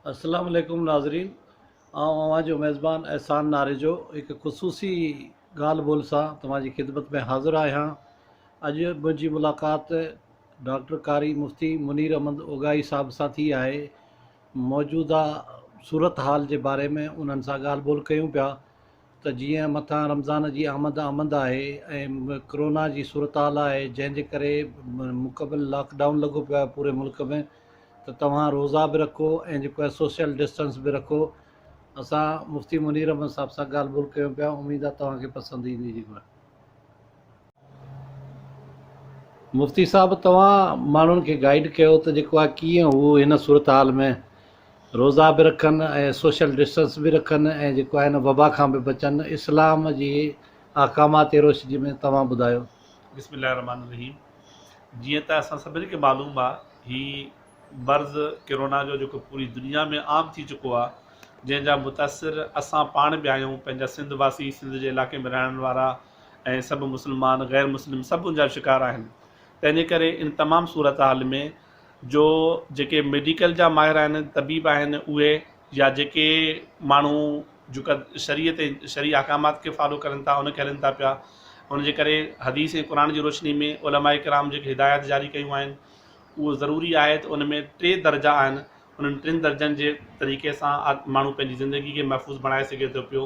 السلام عليڪم ناظرين آئون اوهان جو ميزبان احسان ناريجو هڪ خصوصي ڳالهه ٻولهه سان توهان جي خدمت ۾ حاضر آهيان اڄ منهنجي ملاقات ڊاڪٽر قاري مفتي منير احمد اوڳاهي صاحب سان ٿي آهي موجوده صورتحال جي باري ۾ انهن سان ڳالهه ٻولهه ڪيون پيا ته جيئن مٿان رمضان جي آمد آمد آهي ۽ ڪرونا جي صورتحال آهي جنهن جي ڪري مڪمل لاڪ ڊائون لڳو پيو آهي پوري ملڪ ۾ ته توهان روزا به رکو ۽ جيڪو آهي سوشل ڊسٽنس به رکو اسان مفتي منير احمد صاحب سان ڳالهه ٻولهه ڪيون پيا اميد آهي توهان کي پسند ايندي جيڪو آهي. مفتي صاحب توهان ماڻهن کي گائيڊ ڪيو ته جيڪو آهي ڪيئن هو هن صورتحال ۾ روزا به رکن ۽ سوشل ڊسٽنس به رکن ۽ جيڪو آهي هن وبا کان به بچن اسلام جي احڪامات روشني ۾ توهان ٻڌايو. بسم الله الرحمٰن الرحيم جيئن ته اسان سڀني کي معلوم آ هي مرض ڪرونا جو جيڪو پوري دنيا ۾ عام ٿي چڪو آ جنهن جا متاثر اسان پاڻ به آهيون پنهنجا سنڌ واسي سنڌ جي علائقي ۾ رهڻ وارا ۽ سڀ مسلمان غير مسلم سڀ ان جا شڪار آهن تنهن جي ڪري ان تمام صورتحال ۾ جو جيڪي ميڊيڪل جا ماهر آهن طبيب آهن اهي يا جيڪي ماڻهو جيڪا شريعت ۽ شرعي احڪامات کي فالو ڪرن ٿا ان کي هلن ٿا پيا ان جي ڪري حديث ۽ قرآن جي روشني ۾ علماء ڪرام جيڪي هدايات جاري ڪيون آهن اهو ضروري آهي ته ان ۾ ٽي درجا آهن انهن ٽن درجن جي طريقي سان ماڻهو پنهنجي زندگي کي محفوظ بڻائي سگهي ٿو پيو.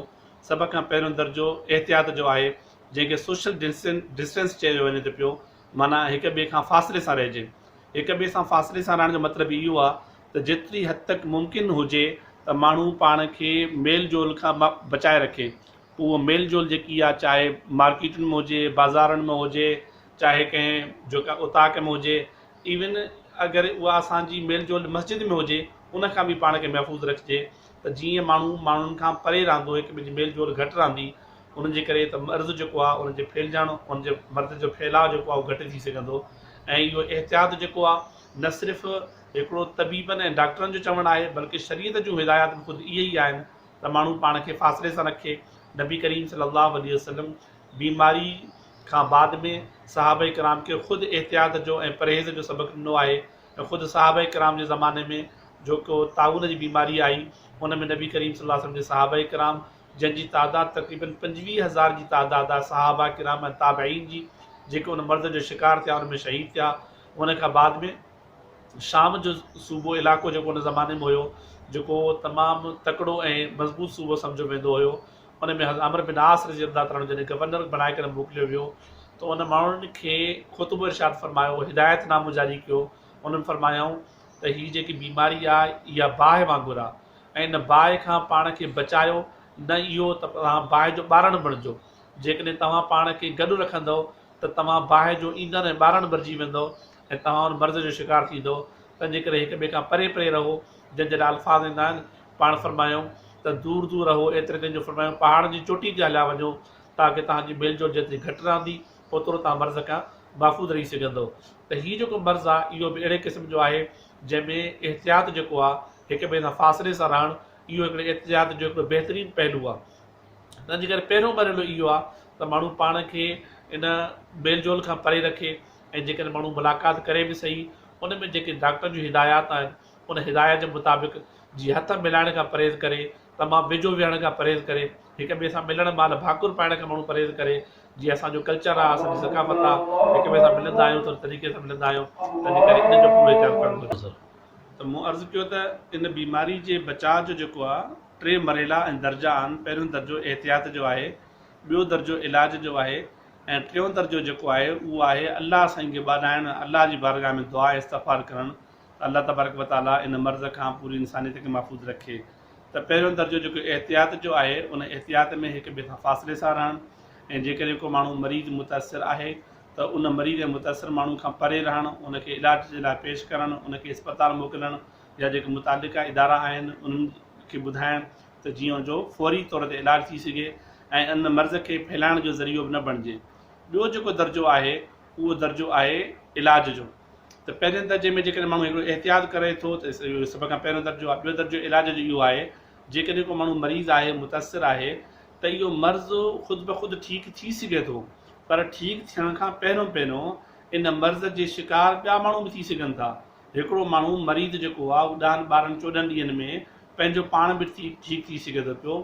سڀ کان پهريون درجو احتياط جو آهي، جنهن کي سوشل ڊسٽنس چيو وڃي ٿو پيو، معنيٰ هڪ ٻئي کان فاصلي سان رهجي. هڪ ٻئي سان فاصلي سان رهڻ جو مطلب اهو آهي ته جيتري حد تڪ ممڪن هجي ته ماڻهو پاڻ کي ميل جول کان بچائي رکي. اهو ميل جول جيڪي آهي چاهي مارڪيٽن ۾ هجي، بازارن ۾ هجي، چاهي ڪنهن جيڪا اوطاق ۾ هجي، ايون اگر اها اسان جي ميل جول مسجد ۾ هجي ان کان به پاڻ کي محفوظ رکجي ته جيئن ماڻهو ماڻهن کان پري رهندو هڪ ٻئي جي ميل جول گهٽ رهندي ان جي ڪري ته مرض جيڪو آهي ان جي ڦهلجڻ ان جي مرض جو ڦهلاء جيڪو آهي اهو گهٽ ٿي سگهندو ۽ اهو احتياط جيڪو آهي نه صرف هڪڙو طبيبن ۽ ڊاڪٽرن جو چوڻ آهي بلڪه شريعت جون هدايات به خود اهي ئي آهن ته ماڻهو پاڻ کي فاصلي سان رکي نبي ڪريم صلي الله عليه وسلم بيماري کان بعد ۾ صحابه ڪرام کي خود احتياط جو ۽ پرهيز جو سبق ڏنو آهي ۽ خود صحابه ڪرام جي زماني ۾ جو ڪو طاعون جي بيماري آئي ان ۾ نبي ڪريم صلي الله عليه وسلم جي صحابه ڪرام جن جي تعداد تقريباً 25 هزار جي تعداد آهي صحابه ڪرام ۽ تابعين جي جيڪي ان مرض جو شڪار ٿيا ان ۾ شهيد ٿيا ان کان بعد ۾ شام جو صوبو علائقو جيڪو ان زماني ۾ هيو جيڪو تمام تڪڙو ۽ مضبوط صوبو سمجهيو ويندو هيو ان ۾ حضرت عمرو بن عاص رضي الله تعالٰي عنه جڏهن گورنر بڻائي ڪري موڪليو ويو ته ان ماڻهن کي خطبو ارشاد فرمايو، هدايت نامو جاري ڪيو، انهن فرمايائون ته هي جيڪي بيماري آهي اها باهه وانگر آهي ۽ ان باهه کان پاڻ کي بچايو نه اهو ته توهان باهه جو ٻارڻ بڻجو، جيڪڏهن توهان پاڻ کي گڏ رکندؤ ته توهان باهه جو ايندھن ۽ ٻارڻ بڻجي ويندؤ ۽ توهان ان مرض جو شڪار ٿيندؤ، تنهنجي ڪري هڪ ٻئي کان پري پري رهو، جنهن جي لاء الفاظ ايندا آهن، پاڻ فرمايائون ته دور دور رهو، ايتري تائين جو فرمايائون پهاڙن جي چوٽي تي هليا وڃو، تاڪه توهان جي ميل جول جيتري گهٽ رهندي، اوترو توهان مرض کان محفوظ رهي سگهندؤ. ته هي جيڪو مرض آهي، اهو به اهڙي قسم جو آهي، جنهن ۾ احتياط جيڪو آهي، هڪ ٻئي سان فاصلي سان رهڻ، اهو هڪڙي احتياط جو هڪڙو بهترين پهلو آهي. تنهن جي ڪري پهريون مرحلو اهو آهي ته ماڻهو پاڻ کي ان ميل جول کان پري رکي ۽ جيڪڏهن ماڻهو ملاقات ڪري به سهي، ان ۾ جيڪي ڊاڪٽرن جون هدايات آهن، ان هدايت جي مطابق جي هٿ ملائڻ کان پرهيز ڪري، تمام ويجهو ويهڻ کان پرهيز ڪري، هڪ ٻئي سان ملڻ مهل ڀاڪر پائڻ کان ماڻهو پرهيز ڪري، جيئن اسان جو ڪلچر آهي، اسان جي ثقافت آهي، هڪ ٻئي سان ملندا آهيون ته ان طريقي سان ملندا آهيون، تنهن جي ڪري ان جو پورو احتياط ڪرڻ گهرجي. ته مون عرض ڪيو ته ان بيماري جي بچاء جو جيڪو آهي ٽي مرحلا ۽ درجا آهن، پهريون درجو احتياط جو آهي، ٻيو درجو علاج جو آهي ۽ ٽيون درجو جيڪو آهي اهو آهي الله سائين کي ٻاڏائڻ، الله جي بارگاهه ۾ دعا ۽ استغفار ڪرڻ ته الله تبارڪ و تعاليٰ ان مرض کان پوري انسانيت کي محفوظ رکي ته پهريون درجو جيڪو احتياط جو آهي ان احتياط ۾ هڪ ٻئي سان فاصلي سان رهڻ ۽ جيڪڏهن ڪو ماڻهو مريض متاثر آهي ته ان مريض ۽ متاثر ماڻهو کان پري رهڻ ان کي علاج جي لاء پيش ڪرڻ ان کي اسپتال موڪلڻ يا جيڪي متعلقه ادارا آهن انهن کي ٻڌائڻ ته جيئن ان جو فوري طور تي علاج ٿي سگهي ۽ ان مرض کي ڦهلائڻ جو ذريعو به نه بڻجي ٻيو جيڪو درجو آهي اهو درجو آهي علاج جو ته پهرين درجي ۾ جيڪڏهن ماڻهو هڪڙو احتياط ڪري ٿو ته اهو سڀ کان پهريون درجو آهي. ٻيو درجو علاج جو اهو آهي جيڪڏهن ڪو ماڻهو مريض آهي، متاثر آهي ته اهو مرض خود بخود ٺيڪ ٿي سگهي ٿو پر ٺيڪ ٿيڻ کان پهريون پهريون ان مرض جي شڪار ٻيا ماڻهو به ٿي سگهن ٿا. هڪڙو ماڻهو مريض جيڪو آهي اهو ڏهن ٻارهن چوڏهن ڏينهن ۾ پنهنجو پاڻ به ٺيڪ ٿي سگهي ٿو پيو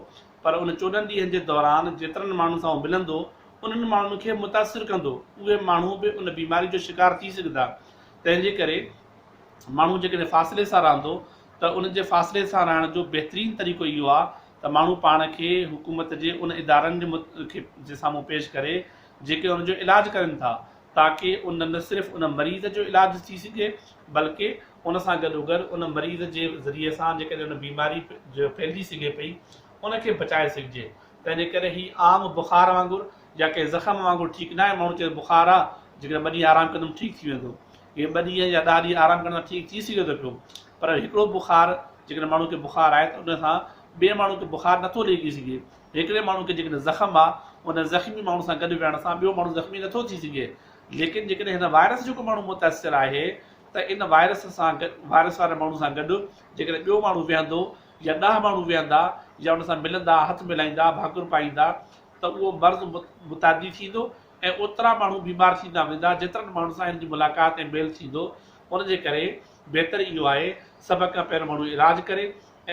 پر ان 14 ڏينهن جي دوران جيترن ماڻهن سان هو ملندو انهن ماڻهن کي متاثر ڪندو، اهي ماڻهو به ان بيماري جو شڪار ٿي سگهندا. تنهن جي ڪري ماڻهو جيڪڏهن فاصلي سان رهندو ته ان جي فاصلي سان رهڻ جو بهترين طريقو اهو آهي ته ماڻهو پاڻ کي حڪومت جي ان ادارن جي کي جي سامهون پيش ڪري جيڪي ان جو علاج ڪرين ٿا تاڪه ان نه صرف ان مريض جو علاج ٿي سگهي بلڪه ان سان گڏوگڏ ان مريض جي ذريعي سان جيڪڏهن ان بيماري جو ڦهلجي سگهي پئي ان کي بچائي سگهجي. تنهن جي ڪري هي عام بخار وانگر يا ڪنهن زخم وانگر ٺيڪ ناهي، ماڻهو چئي ٿو بخار آ، جيڪڏهن ٻه ڏينهن آرام ڪندم ٺيڪ ٿي ويندو. اهي ٻه ڏينهن يا ڏهه ڏينهن آرام ڪرڻ سان ٺيڪ ٿي سگهي ٿو پيو، پر هڪڙو بخار جيڪڏهن ماڻهو کي بخار آهي ته ان سان ٻئي ماڻهو کي بخار نٿو لڳي سگهي. هڪڙي ماڻهو کي جيڪڏهن زخم آ، ان زخمي ماڻهو سان گڏ ويهڻ سان ٻيو ماڻهو زخمي نٿو ٿي سگهي. ليڪن جيڪڏهن هن وائرس جو ڪو ماڻهو متاثر آهي ته ان وائرس سان وائرس واري ماڻهو سان گڏ جيڪڏهن ٻيو ماڻهو ويهندو يا 10 ماڻهو ويهندا يا ان سان ملندا، هٿ ملائيندا، ڀاڪر پائيندا ته اهو مرض متعدي ٿيندو ۽ اوترا ماڻهو بيمار ٿيندا ويندا جيترن ماڻهن سان هن جي ملاقات ۽ ميل ٿيندو. ان جي ڪري بهتر اهو آهي سڀ کان پهريون ماڻهو علاج ڪري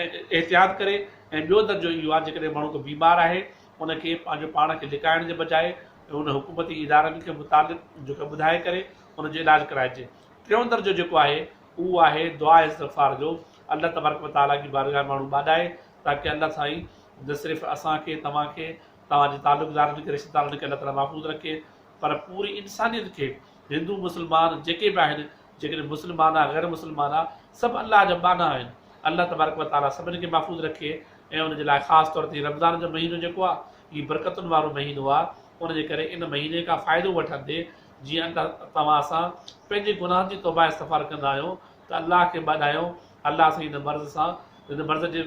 ۽ احتياط ڪري ۽ ٻيو درجو اهو آهي جيڪڏهن ماڻهو ڪو بيمار آهي ان کي پنهنجو پاڻ کي لڪائڻ جي بجاء ان حڪومتي ادارن کي متعلق جيڪو ٻڌائي ڪري ان جو علاج ڪرائجي. ٽيون درجو جيڪو آهي اهو آهي دعا استغفار جو الله تبارڪ و تعاليٰ جي بارگاهه ۾ ماڻهو ٻاڏائي تاڪه الله سائين نه صرف اسان کي توهان کي توهان جي تعلقدارن کي رشتيدارن کي الله تعاليٰ محفوظ رکي پر پوري انسانيت کي هندو مسلمان جيڪي به آهن جيڪڏهن مسلمان آ غير مسلمان آ سڀ الله جا ٻانها آهن الله تبارڪ و تعاليٰ سڀني کي محفوظ رکي ۽ ان جي لاء خاص طور تي رمضان جو مهينو جيڪو آ هي برڪتن وارو مهينو آ ان جي ڪري ان مهيني کان فائدو وٺندي جيئن توهان اسان پنهنجي گناهن جي توبه استغفار ڪندا آهيون ته الله کي ٻاڏايو، الله سائين هن مرض سان هن مرض جي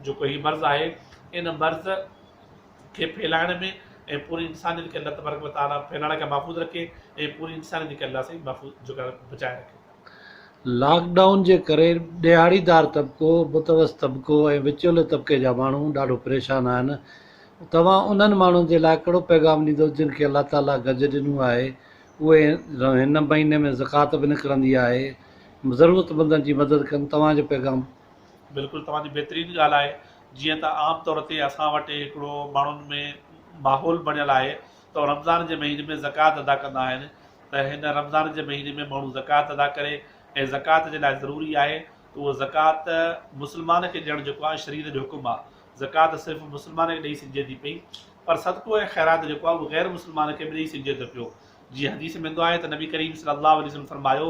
جيڪو هي مرض آهي ان مرض کي ڦهلائڻ ۾ ۽ پوري انسانيت کي الله تبارڪ وتعاليٰ ڦهلائڻ کان محفوظ رکي ۽ پوري انسانيت کي الله سائين محفوظ جيڪا بچائي رکي. لاڪ ڊائون جي ڪري ڏهاڙيدار طبقو، متوسط طبقو ۽ وچولي طبقي جا ماڻهو ڏاڍو پريشان آهن. توهان انهن ماڻهن جي لاء ڪهڙو پيغام ڏيندو جن کي الله تعاليٰ گج ڏنو آهي اهي هن مهيني ۾ زڪوات به نڪرندي آهي ضرورتمندن جي مدد ڪن توهان جو پيغام. بلڪل توهان جي بهترين ڳالهه آهي جيئن ته عام طور تي اسان وٽ هڪڙو ماڻهن ۾ ماحول بڻيل آهي ته رمضان جي مهيني ۾ زڪوات ادا ڪندا آهن ته هن رمضان جي مهيني ۾ ماڻهو زڪوات ادا ڪري ۽ زڪوات جي لاء ضروري آهي ته اهو زڪوات مسلمان کي ڏيڻ جيڪو آهي شريعت جو حڪم آهي زڪوات صرف مسلمان کي ڏئي سگهجي ٿي پئي پر صدقو ۽ خيرات جيڪو آهي اهو غير مسلمان کي به ڏئي سگهجي ٿو پيو. جيئن حديث ۾ ايندو آهي ته نبي ڪريم صلي الله عليه وسلم فرمايو،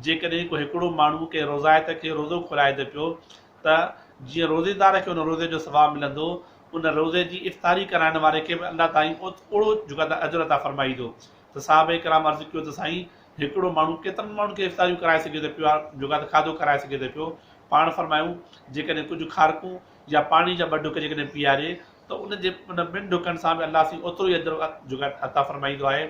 جيڪڏهن ڪو هڪڙو ماڻهو ڪنهن روزائت کي روزو کولائي ٿو پيو ته جيئن روزيدار کي ان روزي جو ثواب ملندو ان روزي جي افطاري ڪرائڻ واري کي به الله تعالي اوڙو جيڪو آهي اجر عطا فرمائيندو ته صحابه ڪرام عرض ڪيو ته سائين هڪڙو ماڻهو ڪيترن ماڻهن کي افطاريون ڪرائي سگهي ٿو پيو جيڪو آهي کاڌو ڪرائي سگهي ٿو پيو پاڻ فرمايون جيڪڏهن ڪجهه کارڪون يا پاڻي جا ٻه ڍڪ جيڪڏهن پياري ته ان جي ان ٻن ڍڪن سان به الله سائين اوترو ئي اجر جيڪو عطا فرمائيندو آهي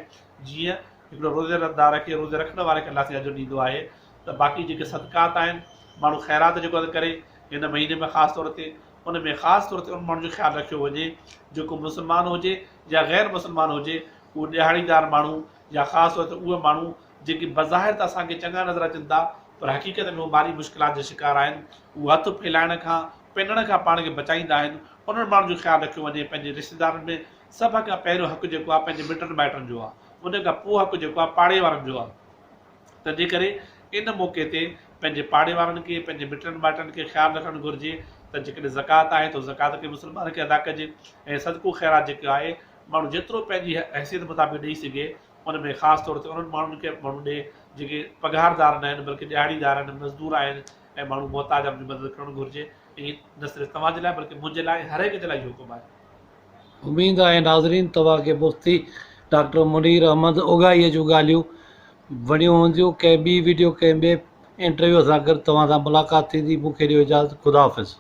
جيئن هڪڙو روزيدار کي روزي رکڻ واري کي الله سائين اجر ڏيندو آهي ته باقي جيڪي صدقات آهن ماڻهو خيرات جيڪو ڪري هن مهيني ۾ خاص طور تي ان ۾ خاص طور تي ان ماڻهو جو خيال رکيو وڃي جيڪو مسلمان هجي يا غير مسلمان هجي اهو ڏهاڙيدار ماڻهو يا خاص طور تي اهي ماڻهو جيڪي بظاهر ته اسان کي چڱا نظر اچن ٿا پر حقيقت ۾ هو مالي مشڪلات جا شڪار آهن اهو هٿ ڦهلائڻ کان پنڻ کان پاڻ کي بچائيندا آهن، انهن ماڻهن جو خيال رکيو وڃي، پنهنجي رشتيدارن ۾ سڀ کان پهريون حق جيڪو آهي پنهنجي مٽن مائٽن جو آهي، ان کان پوء حق جيڪو آهي پاڙي وارن جو آهي، تنهنجي ڪري ان موقعي تي پنهنجي پاڙي وارن کي، پنهنجي مٽن مائٽن کي خيال رکڻ گهرجي ته جيڪڏهن زڪوات آهي ته زڪوات کي مسلمان کي ادا ڪجي ۽ صدقو خيرات جيڪو آهي ماڻهو جيترو پنهنجي حيثيت مطابق ڏئي سگهي ان ۾ خاص طور تي انهن ماڻهن کي ماڻهو ڏئي جيڪي پگهاردار نه آهن بلڪه ڏهاڙيدار آهن، مزدور آهن ۽ ماڻهو محتاج آهن ان جي مدد ڪرڻ گهرجي ۽ نه صرف توهان جي لاء بلڪه منهنجي لاء ۽ هر هڪ جي لاء اهو حڪم آهي. اميد آهي ناظرين توهان کي مفتي ڊاڪٽر منير احمد اوڳاهيء جون ڳالهيون وڻيون هونديون. ڪنهن ٻي وڊيو ڪنهن ٻئي انٽرويو سان گڏ توهان سان ملاقات ٿيندي. مون کي ڏيو اجازت. خدا حافظ.